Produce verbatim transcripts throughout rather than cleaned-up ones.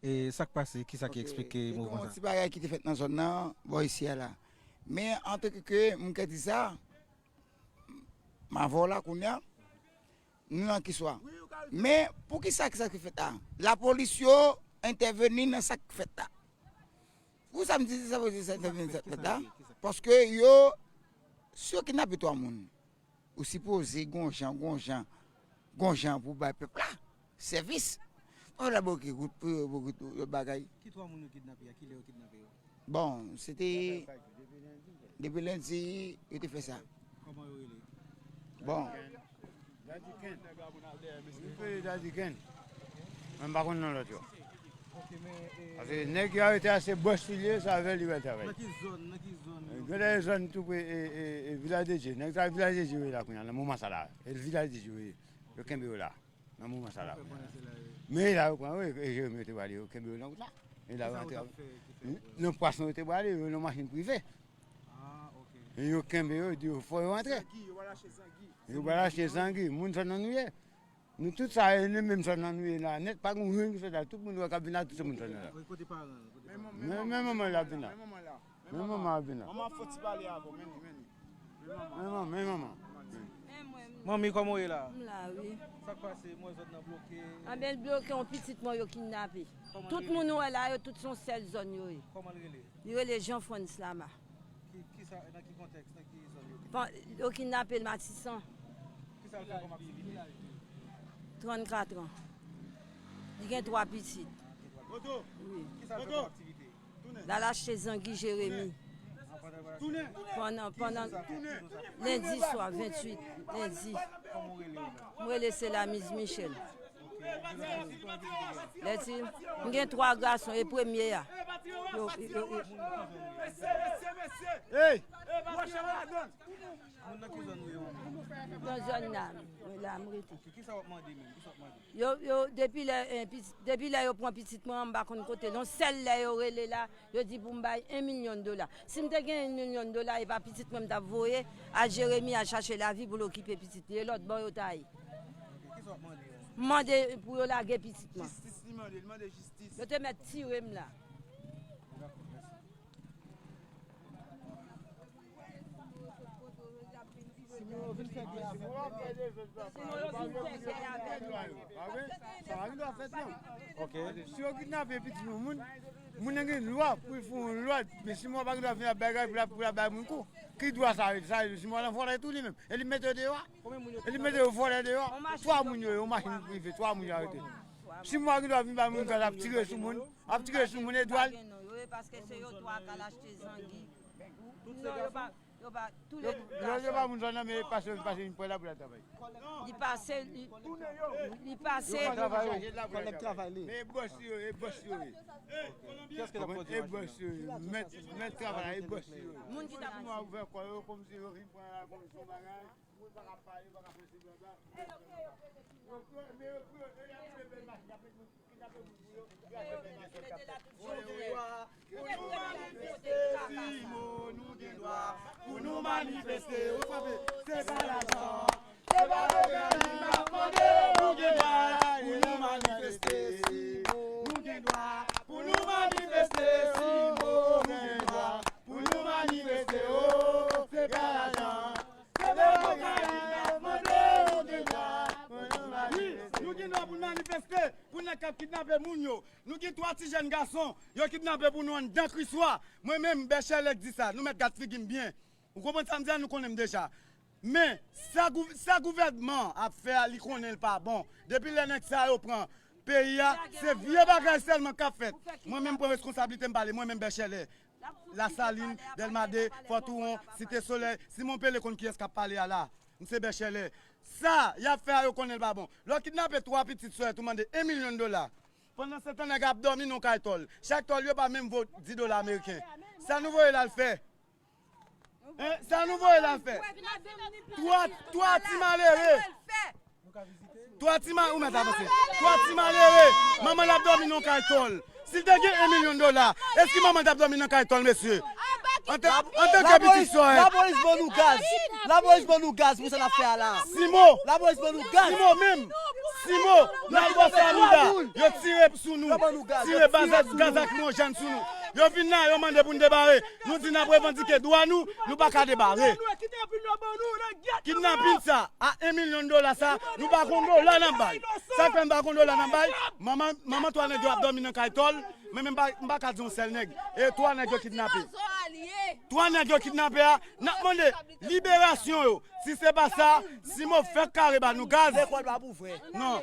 E sa k pase, kisa ki eksplike mouvman sa? Te gen yon ti bagay ki te fèt nan zòn nan, bò isi a la. Men antanke ke m ka di sa, m avè w la kounye a, nou nan kiswa. Men poukisa, kisa ki fèt la? Lapolis yo entèveni nan sa k fèt la. Poukisa m di sa, poukisa entèveni nan sa k fèt la? Paske yo, si yo kidnape twa moun, ou sipoze gon jan, gon jan, gon jan pou bay pèp la sèvis. Ou la bloke wout, pou yo bloke tout lòt bagay. Ki twa moun yo kidnape a? Kilè yo kidnape yo? Bon, se te depi lendi yo te fè sa. Kòman yo rele? Bon. Daddy Ken. Li rele Daddy Ken. Mwen m pa konn non lòt yo. Paske nèg yo arete a se bòs li ye, se avè li wè travay. Nan ki zòn, nan ki zòn yo? Gen de zòn tou pre e, e, e Vilaj de Dye. Nèg sa Vilaj de Dye yo ye la kounye a, nan moman sa la. E Vilaj de Dye yo ye. Yo kenbe yo la. Nan moman sa la. Men la yo pran, wi, e Jeremi yo te prale, yo kenbe yo nan wout la. E la yo antre. Nan pwason yo te prale, yo nan machin prive. E yo kenbe yo, di yo fò yo antre. Yo pral achte zangi, moun zòn nan nou ye. Nou tout sa, e nan menm zòn nan nou ye la nèt, pa gen youn ki sot la, tout moun wè k ap vin la, tout se moun zòn nan la. Men manman l ap vin la. Men manman ap vin la. Manman, fò ti pale avè w, men li, men li. Men manman, men manman. Manmi, kòman w ye la? M la, wi. Sa k pase? M wè zòn nan bloke. Anben, l bloke, yon pitit mwen yo kidnape. Tout moun ou wè la, yo tout se yon sèl zòn yo ye. Kòman l rele? Li rele Jean Frantz Lama. Ki, ki sa, nan ki kontèks, nan ki zòn yo kidnape? Yo kidnape l Matisan. Ki sa l fè kòm aktivite? Trannkat an. Li gen twa pitit. Wi. Ki sa l fè kòm aktivite? L al achte zangi Jeremi. Pandan, pandan lendi swa, venntuit, lendi. Kòman w rele w menm? M rele Selamise Michel. Lè ti, m gen twa gason, e premye a. Yo, yo, yo. Hey! Moun nan ki zòn ou ye, manmi? Nan zòn nan, wi, la m rete. Ki, ki sa w ap mande menm? Ki sa w ap mande? Yo, yo, depi lè, eh, pit-, depi lè yo pran pitit mwen an, m pa konn kote l. Yon sèl lè yo rele la, yo di pou m bay en milyon dola. Si m te gen en milyon dola, e pa pitit mwen m t ap voye a Jeremi al chache lavi pou l okipe pitit li. E lòt bò yo ta ye. M mande pou yo lage pitit mwen. Jistis li mande, li mande jistis. Yo te mèt tire m la. Sa pa gen dwa fèt non. Ok. Si yo kidnape pitit yon moun, moun nan gen dwa pou l fè yon lòd. Men si moun pa gen dwa vin ap bay kay pou l ap, pou l ap bay moun kou. Ki dwa sa ye? Sa ye si moun nan vòlè tou li menm. E li mete yo deyò a. E li mete yo vòlè deyò. Twa moun yo ye, yon machin prive, twa moun yo arete. Si moun pa gen dwa vin bay moun gaz, ap tire sou moun, ap tire sou moun, e dwa l. Paske se yo twa k al achte zangi. Non, yo pa, yo pa, tou le de gason. Yo pa moun zòn nan, men pase, pase vin pran la pou la travay. Li pase, li, li pase. Yo pa travay, yo. Kòlèg travay li. Men e bòs yo, e bòs yo. Kiyès ki t ap kondui machin nan? E bòs yo, mèt, mèt travay la, e bòs yo. Moun ki t ap ouvè kò yo, kòmsi yo vin pran la, kòmsi yon bagay. Moun pa ka pale, pa ka fè ti blabla. Yo kwè, men yo kwè, e y ap leve machin, y ap met moun. Pou nou manifeste, si mo nou gen dwa. Pou nou manifeste, ou frape, se pa lajan. Se pa kokayin n ap mande, nou gen dwa. Pou nou manifeste, si mo nou gen dwa. Pou nou manifeste, si mo nou gen dwa. Pou nou manifeste, o, se pa lajan. Wi, nou gen dwa pou n manifeste pou nèg k ap kidnape moun yo. Nou gen twa ti jèn gason, yo kidnape pou nou anndan Kriswa. Mwen menm, Bèchèlè k di sa, nou mèt gad figi m byen. Ou konprann sa m di a, nou konnen m deja. Men, sa gou-, sa gouvènman ap fè a, li konnen l pa bon. Depi lè nèg sa yo pran peyi a, se vye bagay sèlman k ap fèt. Mwen menm, m pran reskonsablite m pale, mwen menm, Bèchèlè. Lasalin, Dèlma de, Fòtouwon, Site Solèy, Simon Pele konn kiyès k ap pale a la. M se Bèchèlè. Sa y ap fè a, yo konnen l pa bon. Lè w kidnape twa pitit sou èt ou mande en milyon dola. Pandan se tan nèg ap dòmi nan kay tòl. Chak tòl yo pa menm vo dis dola ameriken. Sa nou voye l al fè? Hein? Sa nou voye l al fè? Twa, twa ti malere. Twa ti ma-, ou mèt avanse. Twa ti malere. Manman l ap dòmi nan kay tòl. Si l te gen en milyon dola, èske manman l t ap dòmi nan kay tòl, mesye? Antan, antanke pitit sè. Lapolis ban nou gaz. Lapolis ban nou gaz pou sa n ap fè a la. Simo. Lapolis ban nou gaz. Simo menm. Simo, n al bò Samida, yo tire sou nou, tire gaz lakrimojèn sou nou. Yo vin la, yo mande pou n debare. Nou di n ap revandike dwa nou, nou pa ka debare. Kidnapin sa, a en milyon dola sa, nou pa gon dola n ap bay. Sa k fè n pa gon dola n ap bay? Manman, manman twa nèg yo ap dòmi nan kay tòl, men menm pa, m pa ka di yon sèl nèg. E twa nèg yo kidnape. Twa nèg yo kidnape a, n ap mande liberasyon yo. Si se pa sa, Simo fèk kare ba nou gaz. Non.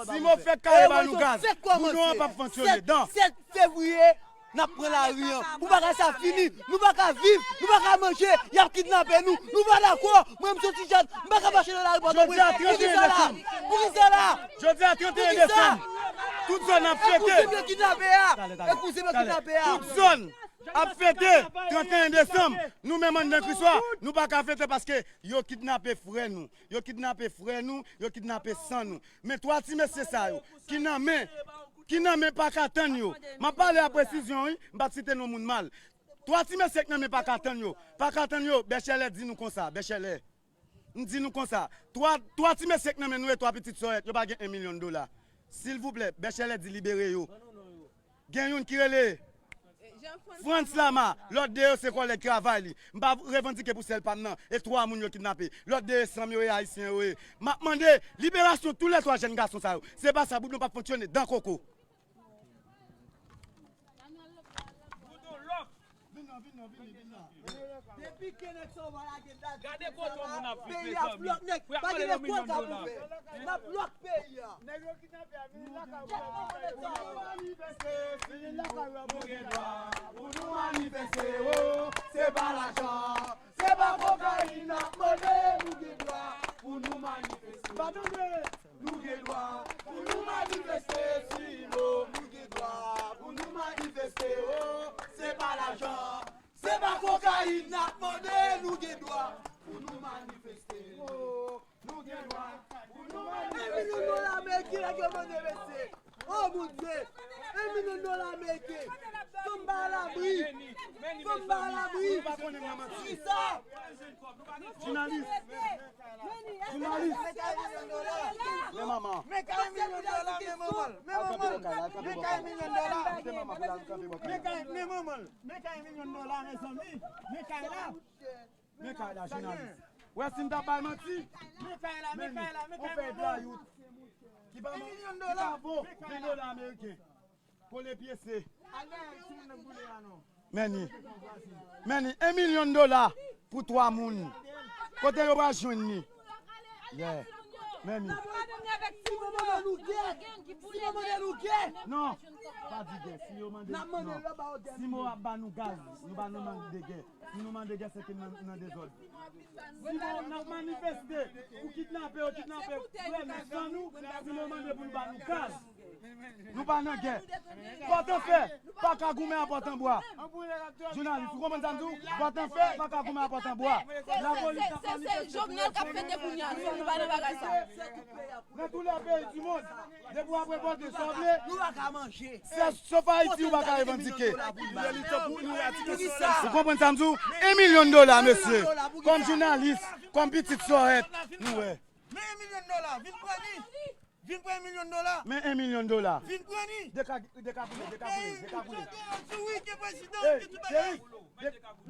Simo fèk kare ba nou gaz. Pou nou an p ap fonksyone. Dan. Sèt fevriye, n ap pran lari an. Pou bagay sa fini, nou pa ka viv, nou pa ka manje, y ap kidnape nou, nou pa dakò. Mwen, m se yon ti jèn, m pa ka mache nan lari Pòtoprens. Poukisa la? Poukisa la? Jodi a trannteyen desanm, tout zòn ap fete. E kouzen m yo kidnape a. E kouzen m yo kidnape a. Tout zòn ap fete trannteyen desanm. Nou menm anndan Kriswa, nou pa ka fete paske yo kidnape frè nou. Yo kidnape frè nou, yo kidnape san nou. Men twa ti mesye sa yo, ki nan men, ki nan men pa ka tann yo. M ap pale a presizyon, wi, m p ap site non moun mal. Twa ti mesye k nan men pa ka tann yo. Pa ka tann yo, Bèchèlè di nou konsa, Bèchèlè. M di nou konsa, twa, twa ti mesye k nan men nou e twa pitit sòrèt, yo pa gen en milyon dola. Silvouplè, Bèchèlè di libere yo. Gen youn ki rele Frantz Lama, lòt de yo se kòlèg travay li. M pa revandike pou sèl pa m nan, e twa moun yo kidnape. Lòt de yo se zanmi yo, e ayisyen yo ye. M ap mande liberasyon toulètwa jèn gason sa yo. Se pa sa, bout nou p ap fonksyone dan koko. Vin nan, vin nan, vin nan, vin nan. Depi ke nèg sa yo va lage dat, gade kote moun ap viv, peyi a mezanmi. Flòk nèg, pa gen lekòl k ap ouvè. N ap lòk peyi a. Nèg yo kidnape a, vini lakay ou. Pou nou manifeste, vini lakay ou. Nou gen dwa pou nou manifeste, o, se pa lajan, se pa kokayin n ap mande, nou gen dwa pou nou manifeste. Pa tande. Nou gen dwa pou nou manifeste, Simo. Nou gen dwa pou nou manifeste, o. Se pa lajan, se pa kokayin n ap mande, nou gen dwa pou nou manifeste, o. Nou gen dwa pou nou manifeste. En milyon dola ameriken nèg yo mande, mesye. O Bondye, en milyon dola ameriken. Fanm pa alabri. Fanm pa alabri. Ou pa konnen mwen manti. Kisa? Jounalis. Jounalis. Men manman. Men kay milyon dola, men manman. Men manman. Men kay milyon dola. Men kay, men manman. Men kay milyon dola, mezanmi. Men kay la. Men kay la, jounalis. Wè si m t ap bay manti. Men kay la, men kay la, men kay manman. Ki pa, ki pa vo ven dola ameriken. Kole pyese. Men ni. Men ni. En milyon dola pou twa moun. Kote yo pral jwenn ni? Yeah. Men ni. Non. Pa di gè. Si yo mande, non. Si yo ap ba nou gaz, nou pa nan mang de gè. Si nou mande gè, se ke nan, nan dezòd. Si nou, n ap manifeste pou kidnape yo, kidnape frè nou, san nou, si nou mande pou nou ba nou gaz, nou pa nan gè. Pòtanfè pa ka goumen a Pòtanbwa. Jounalis, ou konprann sa m di w? Pòtanfè pa ka goumen a Pòtanbwa. Lapolis ap manifeste pou yo. Nan tou lè peyi di mond, depi w ap revòlte sa w vle, se sof Ayiti ou pa ka revandike. Ou konprann sa m di w? En milyon dola, mesye. Kòm jounalis, kòm pitit sòrèt, nou wè. Men en milyon dola, vin pran li. Vin pran en milyon dola. Men en milyon dola. Vin pran li. Deka-, dekagoule, dekagoule, dekagoule. Wi, gen prezidan, gen tout bagay.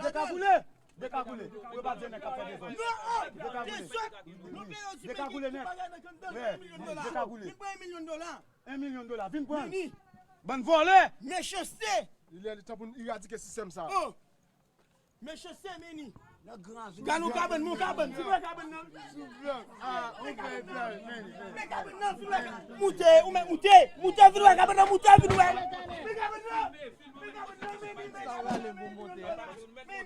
Dekagoule. Dekagoule. Pou yo pa di nèg k ap fè dezòd. Dekagoule. Dekagoule nèt. Wè, dekagoule. Vin pran en milyon dola. En milyon dola. Vin pran. Vini. Bann vòlè. Mechanste. Li lè li tan pou n eradike sistèm sa. Oh. Mechanste, men ni. Gade yon kabann, men yon kabann. Vin wè kabann nan. Men kabann nan, vin wè kabann. Moute, ou mèt moute. Moute, vin wè kabann nan, moute, vin wè. Men kabann nan. Men kabann nan, men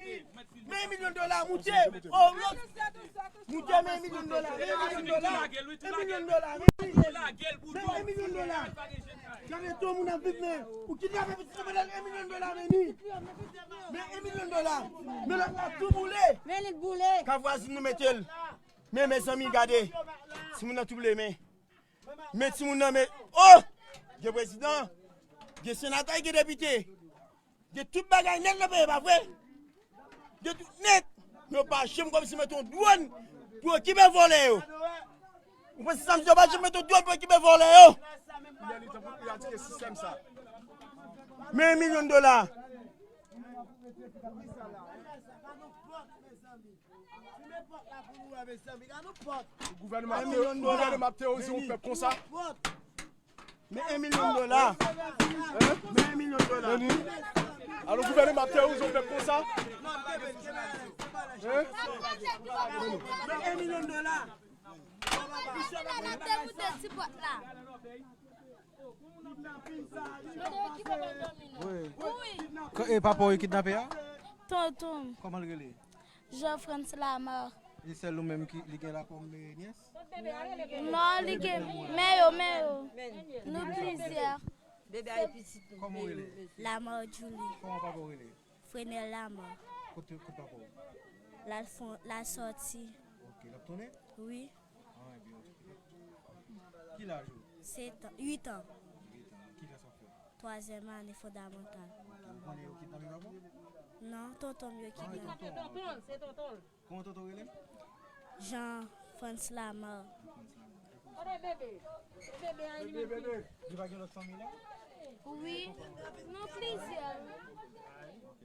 ni, men ni. Men en milyon dola, moute. Oh, lòt. Moute, men en milyon dola, men en milyon dola. En milyon dola, men en milyon dola. Gade ton moun ap viv, men ou kidnape pitit mwen, en milyon dola, men ni. Men en milyon dola. Men lòt la tou boule. Men li boule. Ka vwazin nou mete l. Men mezanmi, gade. Timoun nan tou boule, men. Men timoun nan, men, oh! Gen prezidan, gen senatè, gen depite. Gen tout bagay nèt nan peyi, pa vre? Gen tout nèt. Men yo pa janm kòmsi mete yon dwòn pou okipe vòlè yo. Ou panse sa misye pa janm mete dwèt pou ekipe vòlè yo? Men yon milyon dola. Gouvènman ap teworize yon pèp konsa. Men yon milyon dola. Men yon milyon dola. Alò gouvènman ap teworize yon pèp konsa. Men yon milyon dola. Wi. Wi. K- E papa w yo kidnape a? Tonton m. Kòman l rele? Jean Frantz Lamar. E sèl ou menm ki li gen la kòm, e, nyès? Non, li gen men yo, men yo. Nou plizyè. Bebe a e pitit nou. Kòman w rele? Lamar Julie. Kòman papa w rele? Frenel Lamar. Kote, kote papa w? L al fon, l al sòti. Ok, l ap tounen? Wi. Ah, ebyen, ok. Ki laj ou? Sèt an, uit an. Uit an. Ki klas w ap fè? Twazyèm ane fondamantal. Ok, ou konnen yo kidnape papa w? Non, tonton m yo kidnape. Ah, se tonton w. Se tonton l. Kòman tonton w rele? Jean Frantz Lamar. Kote bebe? Bebe a li menm ki... Li pa gen lòt fanmi la? Wi, nou plizyè. Ok.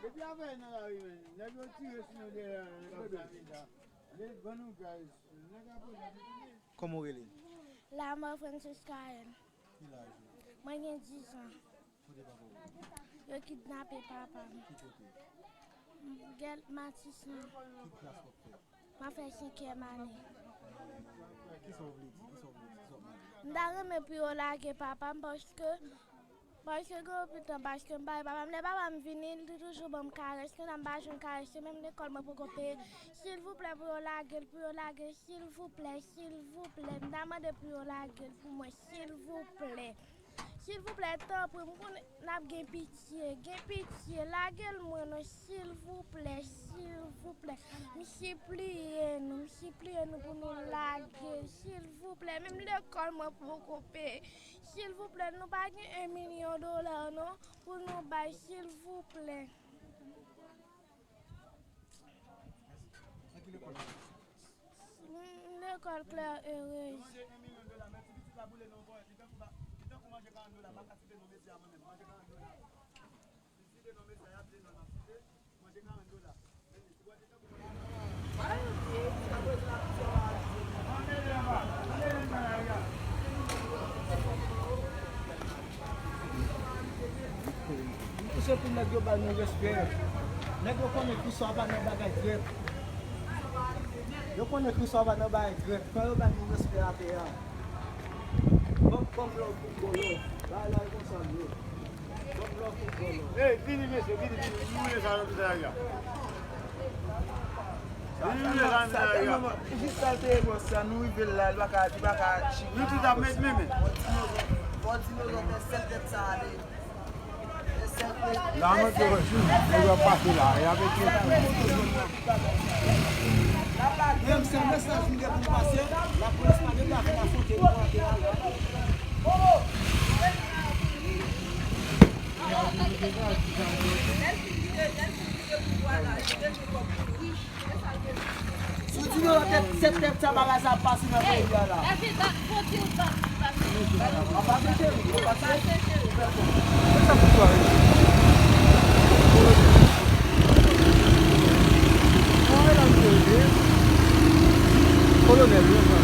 Depi avè nan lari, men. Nèg yo tire sou nou dèyè, nèg ap lave la. Nèg ban nou gaz. Nèg ap... Kòman w rele? Lamar Franciscaël. Ki laj ou? Mwen gen diz an. Kote papa w? Yo kidnape papa m. Ki kote? Gèl Matisyon. Ki klas w ap fè? M ap fè senkyèm ane. Kisa w vle di? Kisa w vle di? Kisa w ap mande? M ta renmen pou yo lage papa m paske, paske gen anpil tan paske m pa wè papa m. Lè papa m vini, li toujou ban m karès. Kounye a m pa jwenn karès yo, menm lekòl mwen poko peye. Silvouplè pou yo lage l, pou yo lage l, silvouplè, silvouplè. M ta mande pou yo lage l pou mwen, silvouplè. Silvouplè, tanpri, m konnen n ap gen pitye, gen pitye, lage l mwen non, silvouplè, silvouplè. M sipliye nou, m sipliye nou pou nou lage l, silvouplè. Menm lekòl mwen poko peye. Silvouplè, nou pa gen en milyon dola non, pou nou bay, silvouplè. Nan ki lekòl ou ye? M lekòl Claire Heureuse. Misye pou nèg yo ba nou respè. Nèg yo konnen Kriswa pa nan bagay trèt. Yo konnen Kriswa pa nan bagay trèt. Fò yo ba nou respè atè a. Banm, banm love pou Bolo. Bagay la e konsa l ye. Banm love pou Bolo. Ey, vini mesye, vini, vini. Nou ye sa nan tout bagay la. Vini, nou ye sa nan tout bagay la. Jis sa l te ye bòs la, nou rive la, li pa ka, li pa ka chita. Nou tout ap met men men. Fò dinozò, fò dinozò fè sèl tèt sa ale. La mwen te wè jou, nèg yo ap pase la, e avèk yo. Menm se mesaj m gen pou m pase, lapolis pa gen dwa fè afwonte nou antre la. Sou di nou tèt, se tèt sa bagay sa ap pase nan peyi a la. Papa se cheri, papa se cheri. Kolonèl, wi.